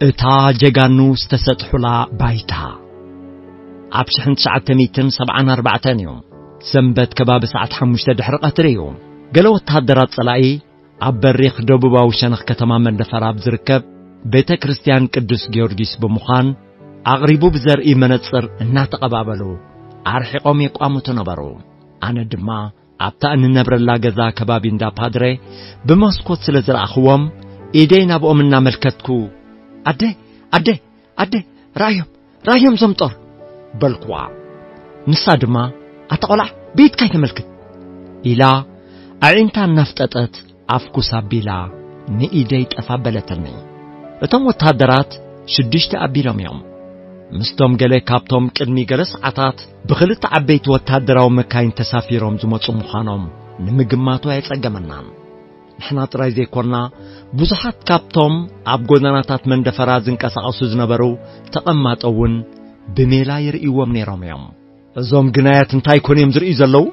እታ ጀጋኑ ዝተሰጥሑላ ባይታ ኣብ ሽሕን ትሽዓተ ሚእትን ሰብዓን ኣርባዕተን እዩ። ሰንበት ከባቢ ሰዓት ሓሙሽተ ድሕሪ ቀትሪ እዩ። ገለ ወተሃደራት ጸላኢ ኣብ በሪኽ ደቡባዊ ሸነኽ ከተማ መንደፈራ ኣብ ዝርከብ ቤተ ክርስቲያን ቅዱስ ጊዮርጊስ ብምዃን፣ ኣቕሪቡ ብዘርኢ መነጽር እናተቐባበሉ ኣርሒቖም የቋምቱ ነበሩ። ኣነ ድማ ኣብታ እንነብረላ ገዛ ከባቢ እንዳ ፓድረ ብመስኮት ስለ ዝረኣኽዎም፣ ኢደይ ናብኦም እናመልከትኩ፣ "ኣደ፣ ኣደ፣ ኣደ፣ ረኣዮም፣ ረኣዮም ዞም ጦር!" በልኩዋ። ንሳ ድማ፣ "ኣታ ቆልዓ፣ ብኢድካ ኣይተመልክት!" ኢላ ኣዒንታ እናፍጠጠት ኣፍኩስ ኣቢላ ንኢደይ ጠፍ ኣበለትኒ። እቶም ወተሃደራት ሽዱሽተ ኣቢሎም እዮም። ምስቶም ገለ ካብቶም ቅድሚ ገለ ሰዓታት ብኽልተ ዓበይቲ ወተሃደራዊ መካይን ተሳፊሮም ዝመጹ ምዃኖም ንምግማቱ ኣየጸገመናን። ንሕና ጥራይ ዘይኮና፣ ብዙሓት ካብቶም ኣብ ጎደናታት መንደፈራ ዝንቀሳቐሱ ዝነበሩ ተቐማጦ እውን ብሜላ ይርእይዎም ነይሮም እዮም። "እዞም ግናያት እንታይ ኮን እዮም ዝርእዩ ዘለዉ?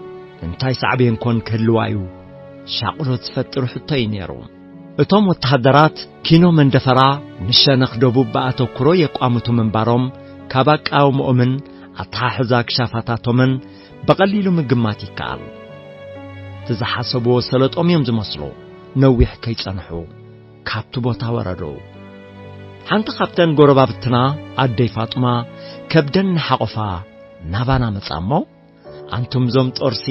እንታይ ሳዕቤን ኮን ክህልዋ እዩ?" ሻቕሎት ዝፈጥር ሕቶ እዩ ነይሩ። እቶም ወተሃደራት ኪኖ መንደፈራ ንሸነኽ ደቡብ ብኣተኩሮ የቋምቱ ምንባሮም፣ ካብ ኣቃውምኦምን ኣተሓሕዛ ክሻፋታቶምን ብቐሊሉ ምግማት ይከኣል። እቲ ዝሓሰብዎ ሰለጦም እዮም ዝመስሉ። ነዊሕ ከይጸንሑ ካብቲ ቦታ ወረዱ። ሓንቲ ካብተን ጎረባብትና፣ ኣደይ ፋጡማ፣ ከብደን እናሓቖፋ ናባና መጻ እሞ፣ "ኣንቱም ዞም ጦርሲ፣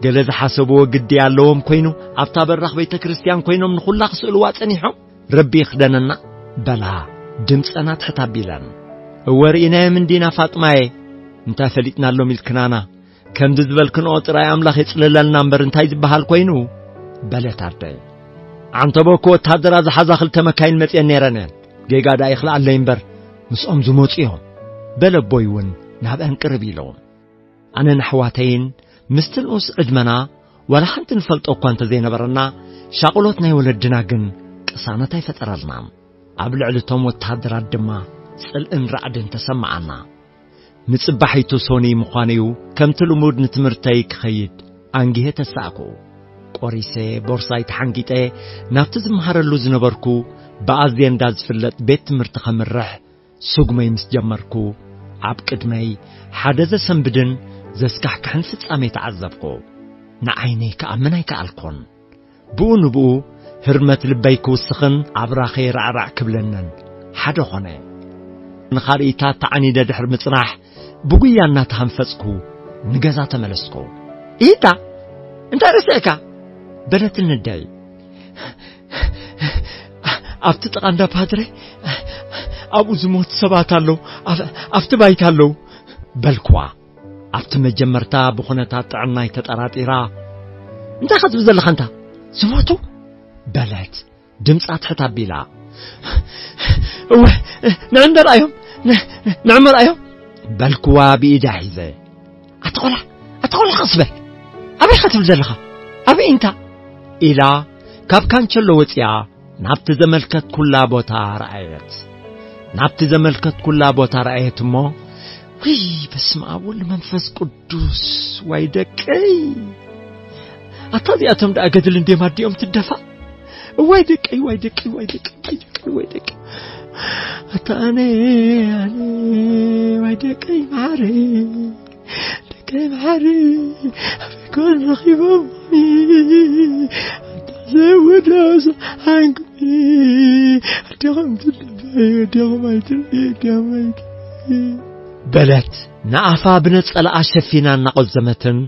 ገለ ዝሓሰብዎ ግዲ ኣለዎም ኮይኑ፣ ኣብታ በራኽ ቤተ ክርስቲያን ኮይኖም ንኹላ ክስእልዋ ጸኒሖም? ረቢ ይኽደነና!" በላ ድምጸን ኣትሕት ኣቢለን። "እወ ርኢናዮም እንዲና ፋጥማየ፣ እንታይ ፈሊጥናሎም ኢልክናና? ከምዚ ዝበልክንኦ ጥራይ ኣምላኽ የጽልለልና እምበር እንታይ ዝበሃል ኮይኑ?" በለት ኣደይ። ዓንተቦ እኮ ወተሃደራ ዝሓዛ ክልተ መካይን መጽየን ነይረን እየን። ጌጋ ደኣ ይኽልኣለይ እምበር ምስኦም ዝመጹ እዮም፣ በለ ኣቦይ እውን ናብአን ቅርብ ኢሉ። ኣነን ኣሕዋተይን ምስቲ ንኡስ ዕድመና ዋላ ሓንቲ ንፈልጦ እኳ እንተዘይነበረና፣ ሻቕሎት ናይ ወለድና ግን ቅሳነት ኣይፈጠረልናን። ኣብ ልዕሊ እቶም ወተሃደራት ድማ ጽልእን ራዕድን ተሰማዓና። ንጽባሒቱ ሶኒ ምዃነዩ ከምቲ ልሙድ ንትምህርተይ ክኸይድ ኣንጊሀ ተሳእኩ። ቆሪሰ፣ ቦርሳይ ተሓንጊጠ፣ ናብቲ ዝመሃረሉ ዝነበርኩ ብኣዜንዳ ዝፍለጥ ቤት ትምህርቲ ከምርሕ ስጉመይ ምስ ጀመርኩ፣ ኣብ ቅድመይ ሓደ ዘሰንብድን ዘስካሕክሕን ፍጻሜ ተዓዘብኩ። ንዓይነይ ክኣምን ኣይከኣልኩን። ብኡ ንብኡ ህርመት ልበይ ክውስኽን ኣብራኸይ ራዕራዕ ክብለንን ሓደ ኾነ። ንኻልኢታት ተዓኒደ ድሕሪ ምጽናሕ፣ ብጉያ እናተሃንፈጽኩ ንገዛ ተመለስኩ። "ኢታ፣ እንታይ ረሲዕካ?" በለትኒ ኣደይ። "ኣብቲ ጥቓ እንዳ ፓድረ፣ ኣብኡ ዝሞቱ ሰባት ኣለዉ፣ ኣብ-፣ ኣብቲ ባይታ ኣለዉ" በልኩዋ። ኣብቲ መጀመርታ ብኹነታት ጥዕናይ ተጠራጢራ፣ "እንታይ ኢኻ ትብል ዘለኻ እንታ? ዝሞቱ?" በለት ድምጻ ትሕት ኣቢላ። "እወ፣ ንዕምበ ርኣዮም፣ ን-፣ ንዕምበ ርኣዮም" በልኩዋ ብኢዳ ሒዘ። "ኣታ ቆልዓ፣ ኣታ ቆልዓ፣ ቀስ በል! ኣበይ ኢኻ ትብል ዘለኻ? ኣበይ እንታ?" ኢላ ካብ ካንቸሎ ወጺኣ ናብቲ ዘመልከትኩላ ቦታ ረኣየት። ናብቲ ዘመልከትኩላ ቦታ ረኣየት እሞ፣ "ውይ፣ በስመ ኣብ ወልድ መንፈስ ቅዱስ፣ ዋይ ደቀይ! ኣታ እዚኣቶም ደኣ ገድል እንድዮም ኣዲኦም ትደፋ? ዋይ ደቀይ፣ ዋይ ደቀይ፣ ዋይ ደቀይ፣ ዋይ ደቀይ፣ ዋይ ደቀይ! ኣታ ኣነ፣ ኣነ፣ ዋይ ደቀይ መዓረይ!" ደቀይ መሓሪ ኣበይ ኮን ረኺቦም? ኣታ ዘወደስ ሓንኩ ኣዲኹም ትደፋዩ፣ ኣዲኹም ኣይትርእዩ፣ ኣዲኹም ኣይትርእዩ። በለት ንኣፋ ብነጸላኣ ሸፊና እናቖዘመትን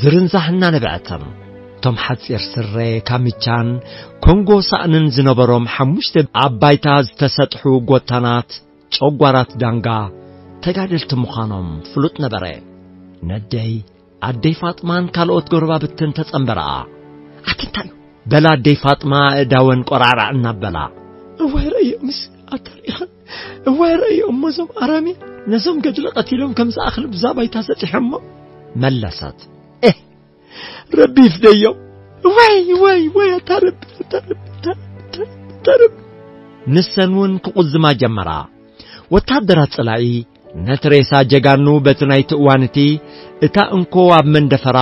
ዝርንዛሕ እናነብዐትን። እቶም ሓጺር ስረ፣ ካምቻን ኮንጎ ሳእንን ዝነበሮም ሓሙሽተ ኣብ ባይታ ዝተሰጥሑ ጎታናት ጨጓራት ዳንጋ ተጋደልቲ ምዃኖም ፍሉጥ ነበረ። ነደይ ኣደይ ፋጥማን ካልኦት ጎረባብትን ተጸንበረኣ። "ኣቲ እንታይ እዩ?" በላ ኣደይ ፋጥማ ኣእዳወን ቆራዕራዕ እናበላ። "እዋይ ረእዮምስ ኣታ ርኢኻ፣ እዋይ ረእዮም እሞ እዞም ኣራሚ ነዞም ገድሊ ቀቲሎም ከም ዝኣኽል ብዛ ባይታ ሰጢሖሞ" መለሰት። "ኤህ፣ ረቢ ይፍደዮም። ዋይ፣ ዋይ፣ ዋይ፣ ኣታ ረቢ፣ ኣታ ረቢ፣ ኣታ ረቢ፣ ኣታ ረቢ፣ ኣታ ረቢ።" ንሰን እውን ክቑዝማ ጀመራ። ወታደራት ጸላኢ ነቲ ሬሳ ጀጋኑ በቲ ናይቲ እዋን እቲ እታ እንኮ ኣብ መንደፈራ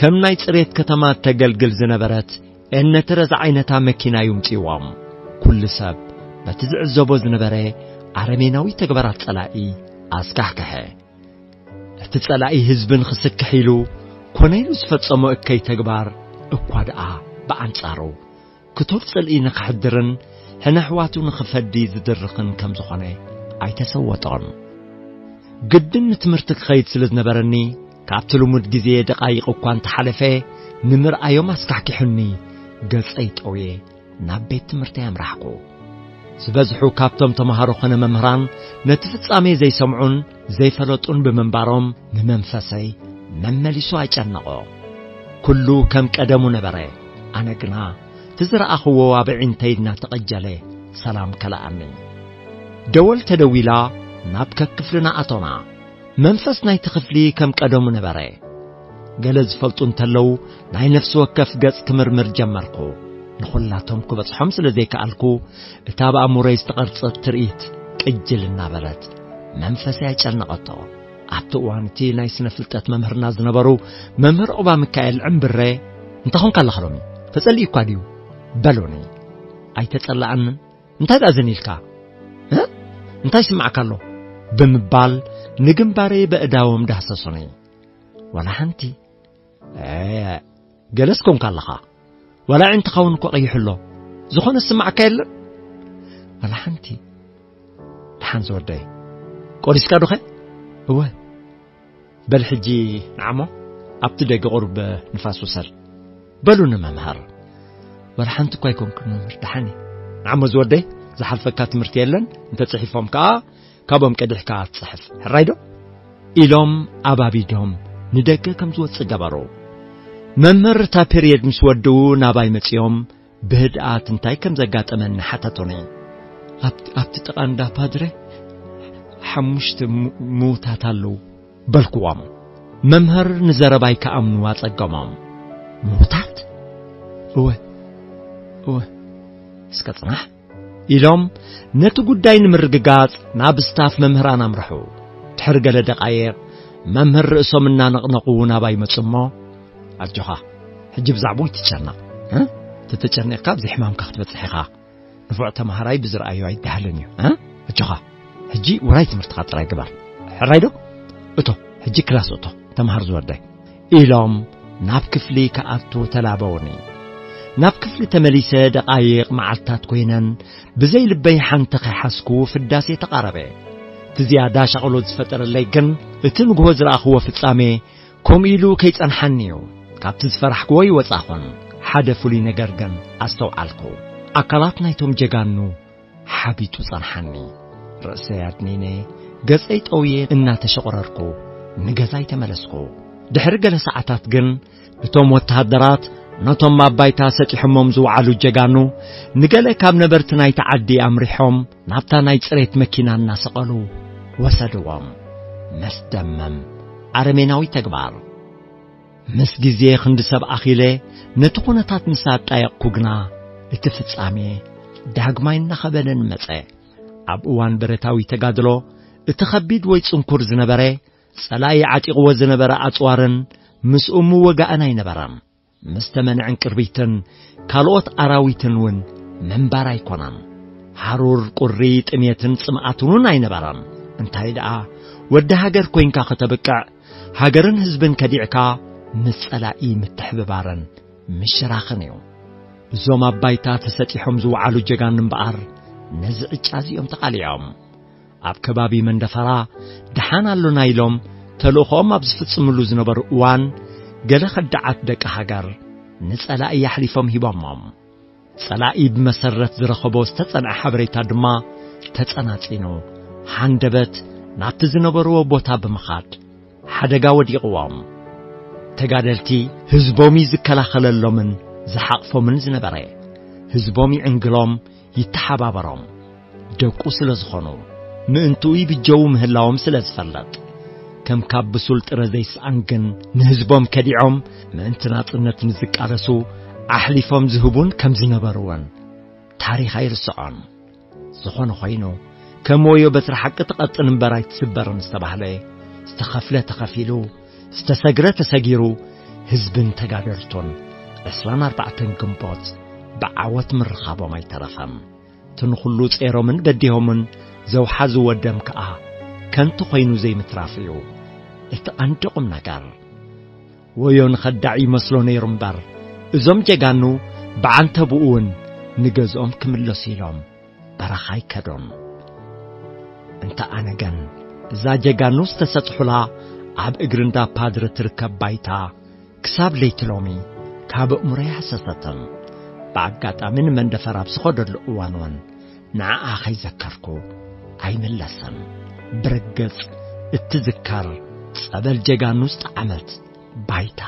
ከም ናይ ጽሬት ከተማ እተገልግል ዝነበረት ኤነትረ ዝዓይነታ መኪና ይምጽእዎም። ኩሉ ሰብ በቲ ዝዕዘቦ ዝነበረ ኣረሜናዊ ተግባራት ጸላኢ ኣስካሕከሐ። እቲ ጸላኢ ህዝቢ ንኽስክሕ ኢሉ ኮነ ኢሉ ዝፈጸሞ እከይ ተግባር እኳ ደኣ ብኣንጻሩ ክቱር ጽልኢ ንኽሕድርን ሕነ ኣሕዋቱ ንኽፈዲ ዝድርኽን ከም ዝኾነ ኣይተሰወጦን። ግድን ንትምህርቲ ክኸይድ ስለ ዝነበረኒ፣ ካብቲ ልሙድ ግዜ ደቓይቕ እኳ እንተሓለፈ፣ ንምርኣዮም ኣስካሕኪሑኒ ገጸይ ጠውየ ናብ ቤት ትምህርቲ ኣምራሕኩ። ዝበዝሑ ካብቶም ተምሃሮ ኾነ መምህራን ነቲ ፍጻሜ ዘይሰምዑን ዘይፈለጡን ብምንባሮም፣ ንመንፈሰይ መመሊሱ ኣጨነቖ። ኩሉ ከም ቀደሙ ነበረ። ኣነ ግና እቲ ዝረኣኽዎ ኣብ ኣዒንተይ እናተቐጀለ ሰላም ከለኣኒ። ደወል ተደዊላ፣ ናብ ከክፍልና ኣቶና። መንፈስ ናይቲ ክፍሊ ከም ቀደሙ ነበረ። ገለ ዝፈልጡ እንተለዉ፣ ናይ ነፍሲ ወከፍ ገጽ ክምርምር ጀመርኩ። ንኹላቶም ክበጽሖም ስለ ዘይከኣልኩ፣ እታ ብኣእምሮይ ዝተቐርጸት ትርኢት ቅጅል እናበለት መንፈሰይ ኣጨነቐቶ። ኣብቲ እዋን እቲ ናይ ስነ ፍልጠት መምህርና ዝነበሩ መምህር ዑባ ሚካኤል ዕምብረ፣ "እንታይ ኾንካ ኣለኻ ሎሚ? ተጸሊእኳ ድዩ?" በሉኒ። ኣይተጸላኣንን። "እንታይ ደኣ ዘን ኢልካ? እ? እንታይ ይስማዓካ ኣሎ?" ብምባል ንግንባረይ በእዳዎም ዳህሰሱኒ። ዋላ ሓንቲ። "እ፣ ገለስ ኮንካ ኣለኻ። ዋላ ኣዒንትኻ እውን እኮ ቀይሑ ኣሎ። ዝኾነ ዝስማዓካ የለን?" "ዋላ ሓንቲ." "ደሓን ዝወደይ። ቆሪስካ ዶኸ?" "እወ." "በል ሕጂ ንዓሞ ኣብቲ ደገ ቁሩብ ንፋስ ውሰድ" በሉኒ መምህር። "ዋላ ሓንቲ እኳ ኣይኮንኩን መምህር፣ ደሓን እየ። ንዓሞ ዝወደይ፣ ዝሓልፈካ ትምህርቲ የለን፣ እንተጽሒፎም ከኣ ካብኦም ቀዲሕካ ትጽሕፍ። ሕራይ ዶ?" ኢሎም ኣባቢዶም ንደገ ከም ዝወጽእ ገበሩ። መምህር እታ ፔርየድ ምስ ወድኡ ናባይ መጺኦም ብህድኣት እንታይ ከም ዘጋጠመኒ ሓተቱኒ። "ኣብቲ፣ ኣብቲ ጥቓ እንዳ ፓድረ ሓሙሽተ ሙ-፣ ምዉታት ኣለዉ" በልኩዎም። መምህር ንዘረባይ ክኣምኑ ኣጸገሞም። "ምዉታት?" "እወ፣ እወ፣ እስከ ጽናሕ" ኢሎም ነቲ ጉዳይ ንምርግጋጽ ናብ ስታፍ መምህራን ኣምርሑ። ድሕሪ ገለ ደቓይቕ መምህር ርእሶም እናነቕነቑ ናባይ መጹ እሞ፣ "ኣጆኻ፣ ሕጂ ብዛዕባኡ ኣይትጨነቕ፣ እ? ተተጨኒቕካ ኣብዚ ሕማምካ ክትበጽሕ ኢኻ። ንፉዕ ተምሃራይ ብዝረኣዮ ኣይደሃልን እዩ፣ እ? ኣጆኻ፣ ሕጂ ውራይ ትምህርትኻ ጥራይ ግበር። ሕራይ ዶ? እቶ፣ ሕጂ ክላስ እቶ፣ ተምሃር ዝወደይ" ኢሎም ናብ ክፍሊ ክኣቱ ተላበውኒ። ናብ ክፍሊ ተመሊሰ ደቓይቕ መዓልታት ኮይነን፣ ብዘይ ልበይ ሓንቲ ከይሓዝኩ ፍዳሴ ተቓረበ። እቲ ዝያዳ ሻቕሎት ዝፈጠረለይ ግን እቲ ንግሆ ዝረኣኽዎ ፍጻሜ ከምኡ ኢሉ ከይጸንሓኒ እዩ። ካብቲ ዝፈራሕክዎ ይወጻኹን። ሓደ ፍሉይ ነገር ግን ኣስተውዓልኩ። ኣካላት ናይቶም ጀጋኑ ሓቢጡ ጸንሓኒ። ርእሰይ ኣድኒነ፣ ገጸይ ጠውየ እናተሸቑረርኩ ንገዛይ ተመለስኩ። ድሕሪ ገለ ሰዓታት ግን እቶም ወተሃደራት ነቶም ኣብ ባይታ ሰጢሖሞም ዝወዓሉ ጀጋኑ ንገለ ካብ ነበርቲ ናይቲ ዓዲ ኣምሪሖም ናብታ ናይ ጽሬት መኪና እናሰቐሉ ወሰድዎም። መስደመም ኣረሜናዊ ተግባር። ምስ ግዜ ክንዲ ሰብ ኣኺለ ነቲ ኩነታት ምስ ኣጣየቕኩ ግና፣ እቲ ፍጻሜ ዳግማይ እናኸበደኒ መጸ። ኣብ እዋን ብረታዊ ተጋድሎ፣ እቲ ኸቢድ ወይ ጽንኩር ዝነበረ፣ ጸላኢ ዓጢቕዎ ዝነበረ ኣጽዋርን ምስኡ ምወጋእን ኣይነበረን። ምስ ተመንዐን ቅርቢትን ካልኦት ኣራዊትን እውን ምንባር ኣይኮነን። ሃሩር፣ ቁሪ፣ ጥሜትን ጽምኣትን እውን ኣይነበረን። እንታይ ደኣ፣ ወዲ ሃገር ኮይንካ ከተብቅዕ፣ ሃገርን ህዝብን ከዲዕካ ምስ ጸላኢ ምትሕብባርን ምሽራኽን እዩ። እዞም ኣብ ባይታ ተሰጢሖም ዝወዓሉ ጀጋኑ እምበኣር ነዚ ዕጫ እዚ እዮም ተቓሊዖም። ኣብ ከባቢ መንደፈራ ደሓን ኣሎና ኢሎም ተልእኾኦም ኣብ ዝፍጽምሉ ዝነበሩ እዋን፣ ገለ ከዳዓት ደቂ ሃገር ንጸላኢ ኣሕሊፎም ሂቦሞም። ጸላኢ ብመሰረት ዝረኸቦ ዝተጸንዐ ሓበሬታ ድማ ተጸናጺኑ፣ ሃንደበት ናብቲ ዝነበርዎ ቦታ ብምኻድ ሓደጋ ወዲቕዎም። ተጋደልቲ ህዝቦም እዩ ዝከላኸለሎምን ዝሓቕፎምን ዝነበረ። ህዝቦም ይዕንግሎም፣ ይተሓባበሮም። ደቁ ስለ ዝኾኑ፣ ምእንትኡ ይብጀዉ ምህላዎም ስለ ዝፈልጥ፣ ከም ካብ ብሱል ጥረ ዘይስኣን ግን ንህዝቦም ከዲዖም ምእንቲ ናጽነት ንዝቃለሱ ኣሕሊፎም ዝህቡን ከም ዝነበሩ እውን ታሪኽ ኣይርስዖን። ዝኾነ ኾይኑ፣ ከም ወዮ በትሪ ሓቂ ትቐጥን እምበር ኣይትስበርን ዝተባህለ፣ ዝተኸፍለ ተኸፊሉ፣ ዝተሰግረ ተሰጊሩ፣ ህዝብን ተጋደልቱን ዕስራን ኣርባዕተን ግንቦት ብዓወት ምርኻቦም ኣይተረፈን። እቲ እቲ ንኹሉ ጼሮምን በዲሆምን ዘውሓዝዎ ደም ከኣ ከንቱ ኾይኑ ዘይምትራፉ እዩ እቲ ቀንዲ ቁም ነገር። ወዮ ንኸዳዕ ይመስሎ ነይሩ እምበር፣ እዞም ጀጋኑ ብዓንተብኡ እውን ንገዝኦም ክምለሱ ኢሎም በረኻ ኣይከዱን። እንተ ኣነ ግን እዛ ጀጋኑ ዝተሰጥሑላ ኣብ እግሪ እንዳ ፓድረ ትርከብ ባይታ ክሳብ ለይቲ ሎሚ ካብ ኣእምሮይ ኣይሃሰሰትን። ብኣጋጣሚ ንመንደፈራ ኣብ ዝኸደሉ እዋን እውን ንዓኣ ከይዘከርኩ ኣይምለስን። ብርግጽ እትዝከር ጸበል ጀጋኑ ዝጠዓመት ባይታ።